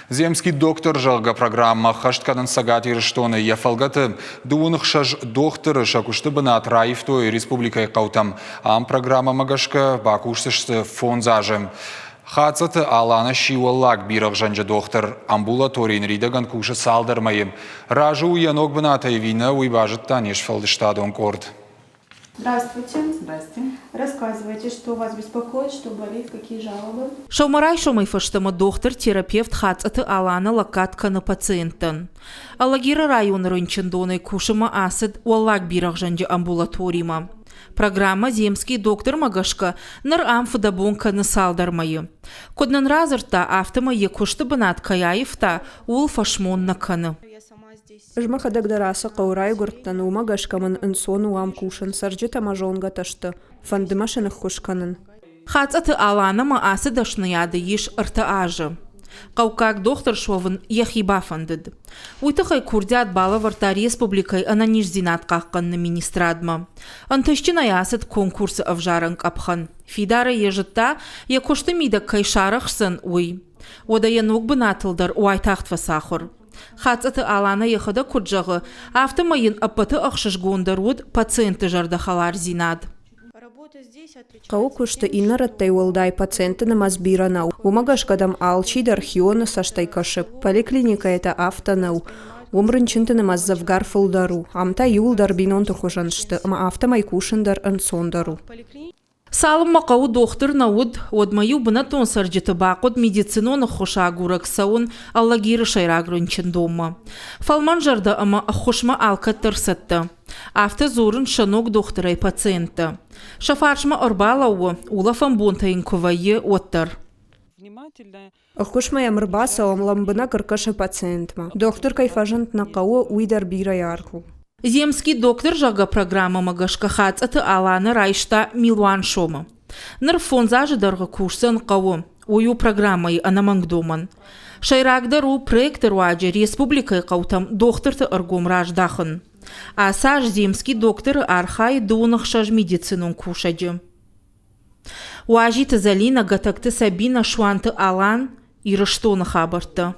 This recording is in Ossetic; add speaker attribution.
Speaker 1: Земский доктор, зӕгъгӕ, программӕ ӕххӕст кӕнынц Цӕгат Ирыстоны. Йӕ фӕлгӕты 26 дохтыры сӕ куысты бынат раивтой республикӕйы хъӕутӕм. Ам программӕмӕ гӕсгӕ бакусдзысты фондз азы. Хацъӕты Алана сси уӕллаг бирӕгъзӕнджы дохтыр. Амбулаторийы ныридӕгӕн кусы цалдӕр мӕйы. Разы у йӕ ног бынатӕй ӕви нӕ, уый базыдта не сфӕлдыстадон къорд.
Speaker 2: Здравствуйте. Здрасте. Рассказывайте, что вас беспокоит, что болит, какие жалобы?
Speaker 3: Сӕумӕрайсомӕй фӕстӕмӕ дохтыр-терапевт Хацъӕты Алана лӕггад кӕны пациенттӕн. Алагиры районы рынчындонӕй кусынмӕ ацыд Уӕллаг Бирӕгъзӕнджы амбулаторимӕ. Программӕ «Земский доктор»-мӕ гӕсгӕ ныр ам фыдӕбон кӕны цалдӕр мӕйы. Куыд нын радзырдта, афтӕмӕй йӕ куысты бынат кӕй аивта, ууыл фӕсмон нӕ кӕны.
Speaker 2: Ӕз мӕхӕдӕг дӕр ацы хъӕуы райгуырдтӕн, уымӕ гӕсгӕ мын ӕнцон у ам кусын, цӕрджытӕ мӕ зонгӕтӕ сты, фӕнды мӕ сӕ ныххуыс кӕнын.
Speaker 3: Хацъӕты Аланӕмӕ ацы дӕсныйады ис ӕртӕ азы. Хъӕуккаг дохтыр суӕвын йӕхи бафӕндыд. Уый тыххӕй курдиат балӕвӕрдта республикӕйы ӕнӕниздзинад хъахъхъӕныны министрадмӕ. Ӕнтыстджынӕй ацыд конкурсы ӕвзарӕн къӕпхӕн. Фидарӕй йӕ зыдта, йӕ куысты мидӕг кӕй сарӕхсдзӕн, уый. Уӕдӕ йӕ ног бынатыл дӕр уайтагъд фӕцахуыр. Хацъӕты Аланӕ йӕхӕдӕг куыд зӕгъы, афтӕмӕй йын ӕппӕты ӕхсызгондӕр уыд пациентты зӕрдӕхӕлардзинад.
Speaker 2: Хъӕуы куысты иннӕ рӕттӕй уӕлдай пациентты нымӕц бирӕ нӕу. Уымӕ гӕсгӕ дӕм алчидӕр хионы цӕстӕй кӕсы. Поликлиникӕйы та афтӕ нӕу. Уым рынчынты нымӕц дзӕвгар фылдӕр у. Ам та иуылдӕр бинонты хуызӕн сты ӕмӕ афтӕмӕй кусын дӕр ӕнцондӕр у.
Speaker 3: Цалынмӕ хъӕуы дохтыр нӕ уыд, уӕдмӕ-иу бынӕттон цӕрджыты бахъуыд медицинон ӕххуыс агурӕг цӕуын Алагиры сӕйраг рынчындонмӕ. Фӕлмӕнзӕрдӕ ӕмӕ ӕххуысмӕ алкӕддӕр цӕттӕ. Афтӕ дзурынц сӕ ног дохтырӕй пациенттӕ. Сӕ фарсмӕ ӕрбалӕууы, улӕфӕн бонтӕ йын куы вӕййы, уӕддӕр.
Speaker 2: Ӕххуысмӕ йӕм ӕрбацӕуӕм, лӕмбынӕг ӕркӕсы пациентмӕ. Дохтыр кӕй фӕзынд нӕ хъӕуы, уый дӕр бирӕ аргъ у.
Speaker 3: Земский доктор, зӕгъгӕ, программӕмӕ гӕсгӕ Хацъӕты Аланы райста милуан сомы. Ныр фондз азы дӕргъы кусдзӕн хъӕуы. Уый у программӕйы ӕнӕмӕнг домӕн. Сӕйрагдӕр у проекты руаджы республикӕйы хъӕутӕм дохтырты ӕргом раздахын. Ацы аз Земский докторы архайы дыууын ӕхсӕз медицинон кусӕджы. Уазиты Зӕлинӕ, Гӕтӕгты Сабинӕ, Суанты Алан, Ирыстоны хабӕрттӕ.